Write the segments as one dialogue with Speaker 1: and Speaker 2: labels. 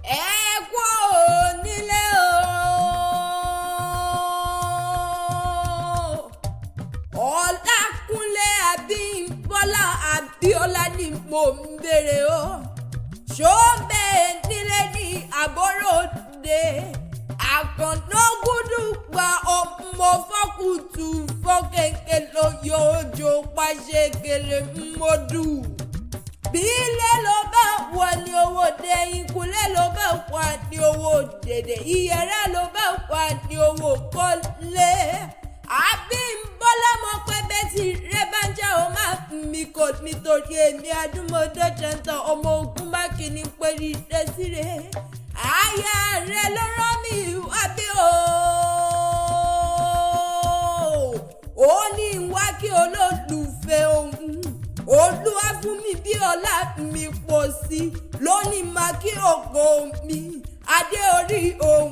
Speaker 1: Ẹ kú onílé o. Ọlákúnlé Abímbọ́lá Abíọ́lá ni mò ń béèrè o. Ṣóńbẹ́ nílé ní àbóròde. Àkànná gúdúgba ọmọ fọ́kùtù fọ́kẹ̀kẹ̀ ló yọjọ́ pàṣẹ kele mọ́dù. Bílẹ̀ ló bá wà ní owó dé, ìkúlẹ̀ ló bá wà ní owó dèdè, ìyẹ̀rẹ̀ ló bá wà ní owó kọ́lé. Àbímbọ́lá mọ̀ pé bẹ́tì rẹ̀ bá ń jẹ́ o máa mi kò nítorí èmi adúmọ̀dé ṣẹ̀ńtàn ọmọ ogun mákìíní pẹ̀lú ìdẹ́síre. Aya rẹ̀ ló rán mi wá bí o. Ó ní wá kí olólùfẹ́ òun. Olúwa fún mi bí ọlá mi pọ̀ sí lónìí máa kí ògo mi. Adé orí òun,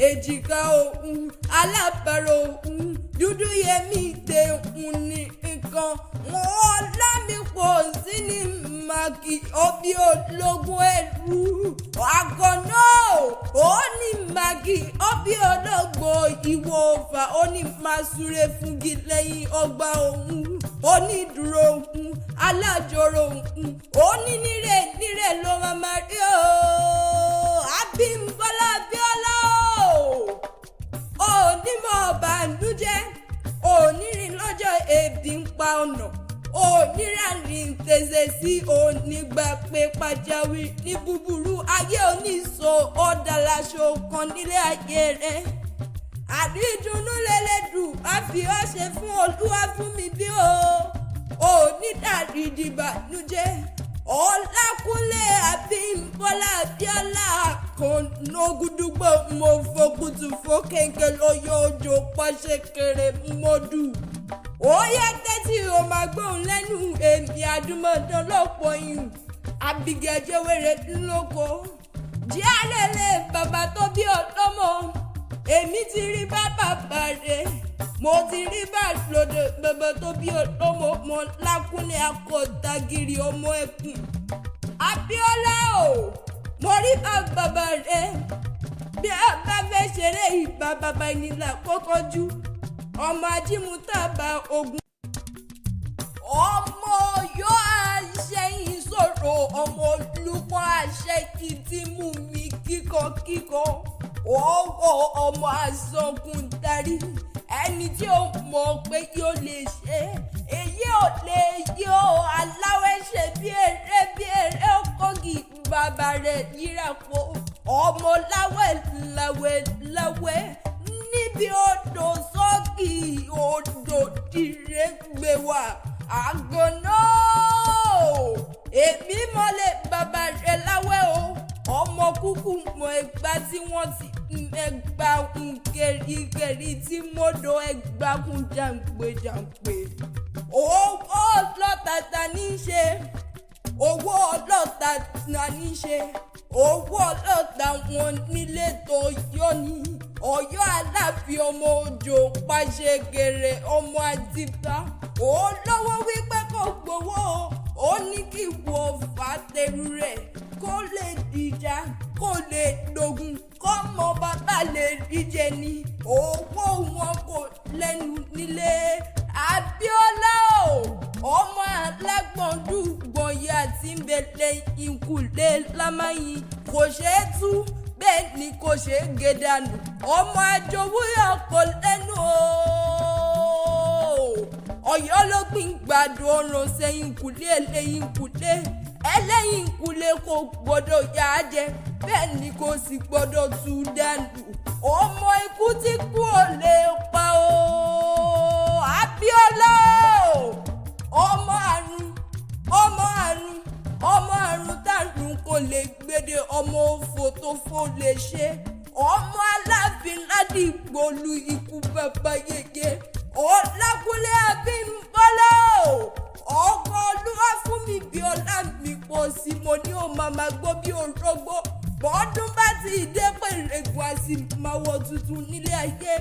Speaker 1: èjìká òun, alábàárò òun, dúdú yẹmí tẹ̀hún ní nǹkan. Wọ́n lámì pọ̀ sí ní màkì òbí ológun ẹrú. Àgànná ó ní màkì òbí ológo ìwọ ọ̀fà, ó ní máa súré fúngi lẹ́yìn ọgbà òun. Ó ní dúró òun, alájọrò òun, ó ní nírè nírè ló máa máa rí o. Abímbọ́lá Abíọ́lá o, onímọ̀ ọ̀bànújẹ́, onírìn lọ́jọ́ ebi ń pa ọ̀nà, onírànrìn tẹ̀sẹ̀ sí onígbà pé pàjáwìrì ní búburú ayé oníṣò ọ̀dàlàṣọ kan nílé ayé rẹ̀. Àrídùnnú lẹ́lẹ́dù á fi ọ́ ṣe fún Olúwa fún mi bí o, onídàrídìbànújẹ́. Ọlákúnlé Abímbọ́lá Abíọ́lá Àkànná-gúdúgbò mo fòkùtù fòkèké lọ́yọ̀ òjò pàṣẹ kéré mọ́dù. Ó yẹ tẹ́tí o máa gbóhùn lẹ́nu èmi àdúmọ̀dán lọ́pọ̀ yìí. Abigẹ̀ jẹ́wèrè ńlọ́kọ. Jíálẹ̀lẹ̀ bàbá tó bí ọlọ́mọ. Èmi ti rí bá bàbá rẹ̀. Mo ti rí bá lòdì bàbá tó bí ọlọ́mọ mọ́ Lákúnlé akọ̀tàgìrì ọmọ ẹkùn. Abíọ́lá o, mo rí bá bàbá rẹ̀. Bí a bá fẹ́ ṣeré ìbá bàbá ẹni là kọ́kọ́ jú. Ọmọ ajímútàbá ogun. Ọmọ Ọ̀yọ́ àṣẹyìn sọ̀rọ̀, ọmọ olùkọ́ àṣẹ kìtì mú mi kíkọ́kíkọ́. Ọwọ́ ọmọ àsọkùn darí ẹni tí ó mọ̀ pé yóò lè ṣe èyí ò lè yó aláwẹ̀ ṣe bí eré bí eré ọkọ̀gì bàbá rẹ̀ yíra po. Ọmọ láwẹ̀ láwẹ̀ láwẹ̀ níbi odò sọ́ọ̀kì odò dìre gbé wá. Àgànná èmi mọ̀lẹ́ bàbá rẹ̀ láwẹ̀ o. Ọmọ kúkú mọ ẹgbà tí wọ́n ti ẹgbà ń kẹríkẹrí tí mọ́dọ̀ ẹgbà kún jàǹpẹ̀jàǹpẹ̀. Owó ọlọ́tàtà ní í ṣe, owó ọlọ́tàtà ní í ṣe, owó ọlọ́tà wọn nílé tó yọ ní. Ọ̀yọ́ Aláàfin ọmọ òjò pàṣẹ kéré ọmọ àtìpá. Olówó wípé kò gbowó, ó ní kí wọ́n fà tẹrù rẹ̀ kó lè dìjà kó lè dogun kọ́mọ bàbá lè díje ní owó wọn kò lẹ́nu nílé. Abíọ́lá o, ọmọ alágbọ̀ndúgbọ̀nyà tí ń bẹ̀lẹ̀ ìkúlé lámáyìn kò ṣeé tú bẹ́ẹ̀ ni kò ṣeé gé dànù. Ọmọ àjòwúyọ̀ kò lẹ́nu o. Ọ̀yọ́ ló gbìn gbàdo ọ̀ràn sẹ́yìn kùlé ẹlẹ́yìn kùlé ẹlẹ́yìn kùlé kò gbọ́dọ̀ yá á jẹ bẹ́ẹ̀ ni kò sì gbọ́dọ̀ tú dànù. Ọmọ ikú tí kú ò lè pa o. Abíọ́lá o, ọmọ àrùn, ọmọ àrùn, ọmọ àrùn tàrùn kò lè gbèdé, ọmọ òfò tó fò lè ṣe. Ọmọ Aláàfin ládìgbòlù ikú bàbá yege. Ọlákúnlé Abímbọ́lá o, ọkọ Olúwa fún mi bí ọlá mi pọ̀ sí mo ní o máa máa gbó bí orógbó. Bọ́dún bá ti dé pèrègùn àti máa wọ tuntun nílé ayé.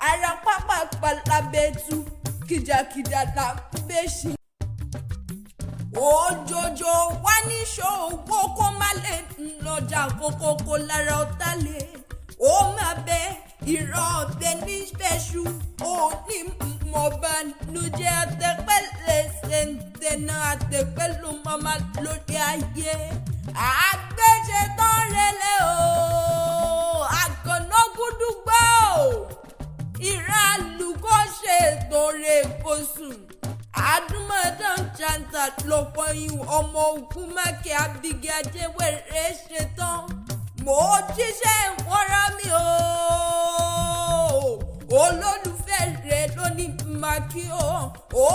Speaker 1: Ara pápá palabẹ́tú kìjàkìjà là ń bẹ́ ṣe. Òjòjò wá níṣòwò kó má lè lọ́jà kókókó lára ọ̀tá lè. Ó máa bẹ ìran ọ̀bẹ nífẹ̀ṣù òní mọ̀bánújẹ́ àtẹ̀pẹ́lẹ̀ ṣẹ̀ǹtẹ̀nà àtẹ̀pẹ́lú mọ́má lórí ayé. Àgbẹ̀ṣe tán rẹlẹ̀ o, àkànnágúdúgbà o, ìran àlùkò ṣètò rẹ̀ kò sùn. Àdúmọ̀dán jàǹtà lọ́pọ̀ ihun ọmọ ogun mákẹ́ abigi ajẹ́wẹ̀rẹ́ ṣetán. Mo jíṣẹ́ wọ́n rán mi o. Olólùfẹ́ rẹ̀ ló ní màkì o. Ó